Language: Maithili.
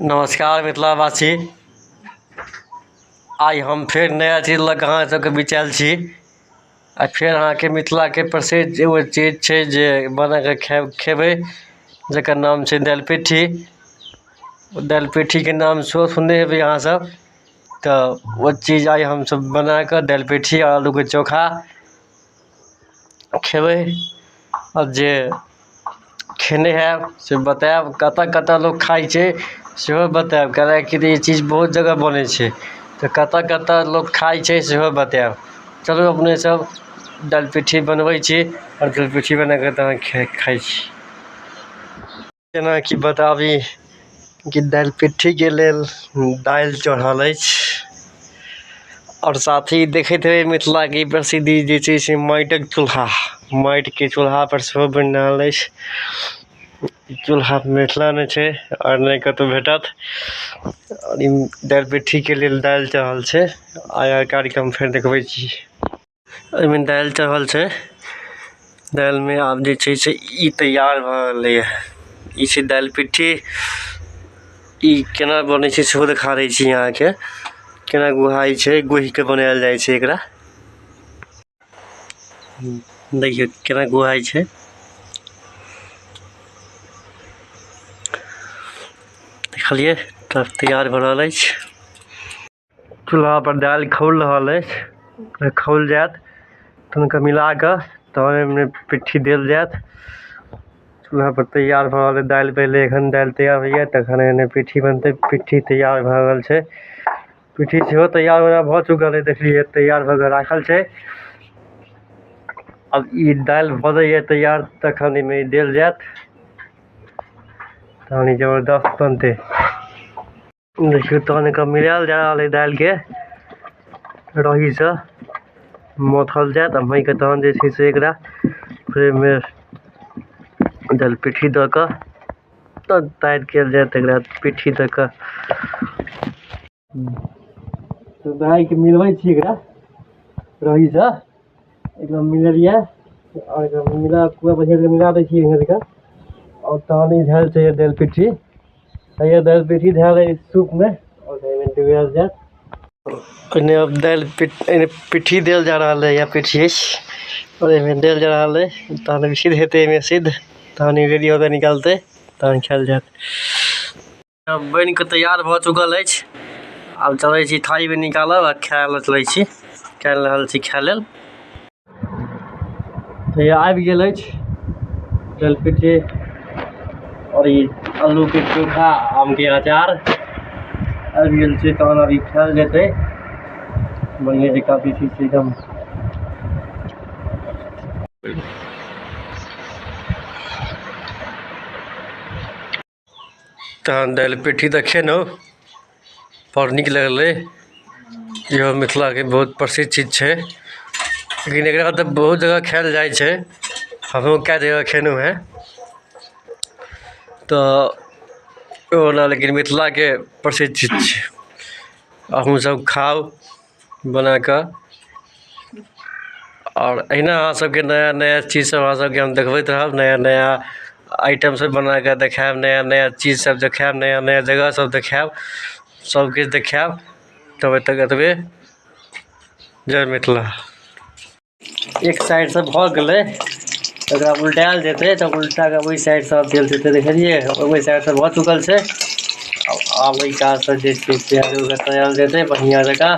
नमस्कार मिथिलावासी। आइ हम फेर नया चीज लऽ कऽ अहाँ सबके बीच आयल छी। आ फेर अहाँके मिथिलाके प्रसिद्ध एगो चीज छै जे बनाकऽ खेबै, जकर नाम छै दालि पिट्ठी। दालि पिट्ठीके नाम सेहो सुनने हेबै अहाँसब। तऽ ओ चीज आइ हमसब बनाकऽ दालि पिट्ठी आ आलूके चोखा खेबै। आओर जे खेने हैब से बतायब, कतऽ कतऽ लोक खाइ छै सेहो बतायब, कियाकि ई चीज बहुत जगह बनै छै, तऽ कतऽ कतऽ लोक खाइ छै सेहो बतायब। चलू अपने सब दालि पिट्ठी बनबै छी आओर दालि पिट्ठी बनाकऽ तहन खाइ छी। जेनाकि बताबी कि दालि पिट्ठीके लेल दालि चढ़ल अछि आओर साथ ही देखैत हेबै मिथिलाके प्रसिद्ध जे छै से माटिक चूल्हा, माटिके चूल्हापर सेहो बनि रहल अछि। चूल्हा मिथिलामे छै आओर नहि कतहु भेटत। आओर ई दालि पिट्ठीके लेल दालि चढ़ल छै। आगाँ कार्यक्रम फेर देखबै छी। एहिमे दालि चढ़ल छै। दालिमे आब जे छै से ई तैयार भऽ रहलैए। ई छै दालि पिट्ठी। ई केना बनै छै सेहो देखा दै छी अहाँके, केना गुहाइ छै, गुहिके बनायल जाइ छै एकरा। देखियौ केना गुहाइ छै। देखलियै तब तैयार भऽ रहल अछि। चूल्हा पर दालि खौल रहल अछि, खौल जायत तहन ओकरा मिलाकऽ तहन ओहिमे पिट्ठी देल जायत। चूल्हा पर तैयार भऽ रहल दालि, पहिले एखन दालि तैयार होइया तखन एने पिट्ठी बनतै। पिट्ठी तैयार भऽ रहल छै, पिट्ठी सेहो तैयार भऽ चुकल है, देखलियै तैयार भऽ कऽ राखल छै। अब ई दालि भऽ जाइया तैयार तखन एहिमे देल जायत, तहन ई जबरदस्त बनतै। देखियौ तहन एकरा मिलायल जा रहल है, दालिके रहीसँ मथल जायत आ मथिके तहन जे छै से एकरा फेर एहिमे दालि पिट्ठी दऽ कऽ तब तारि कयल जायत एकरा पिट्ठी दऽ कऽ। दालिके मिलबै छी एकरा रहीसँ, एकरा मिलेलियै आओर एकरा मिला पूरा बढ़िआँसँ मिला दै छियै एकरा। आओर तहन ई धयल छै दालि पिट्ठी, ये दालि पिट्ठी धयल है सूपमे आओर एहिमे डुबायल जायत। एने अब दालि पिट्ठी देल जा रहल है, या पिट्ठी अछि और एहिमे देल जा रहल है। तहन सिद्ध हेतै, एहिमे सिद्ध तहन ई रेडी होके निकलतै, तहन खायल जायत। अब बनि कऽ तैयार भऽ चुकल अछि। आब चलै छी थारीमे निकालब आ खाय लए चलै छी, खाय रहल छी खाय लेल। तऽ ये आबि गेल अछि दालि पिट्ठी और ई आलूके चोखा, आमके अचार आबि गेल छै। तहन अभी खायल जेतै बढ़िआँ जकाँ जे छै से एकदम। तहन दालि पिट्ठी तऽ खेलहुँ, बड़ नीक लगलै। इहो मिथिलाके बहुत प्रसिद्ध चीज छै, लेकिन एकरा तऽ बहुत जगह खायल जाइ छै, हमहूँ कए जगह खेलहुँ हेँ। तऽ ओना लेकिन मिथिलाके प्रसिद्ध चीज छै। अहूँसब खाउ बनाकऽ। आओर एहिना अहाँ सबके नया नया चीजसब अहाँ सबके हम देखबैत रहब, नया नया आइटम सब बनाकऽ देखायब, नया नया चीजसब देखायब, नया नया जगह सब देखायब, सबकिछु देखायब। तब तक एतबे, जय मिथिला। एक साइडसँ भऽ गेलै, एकरा उल्टायल जेतै, तऽ उल्टा कऽ ओहि साइडसँ देल जेतै। देखलियै ओहि साइडसँ भऽ चुकल छै। आब एहि कातसँ जे छै से आलूके तैयार जेतै बढ़िआँ जकाँ।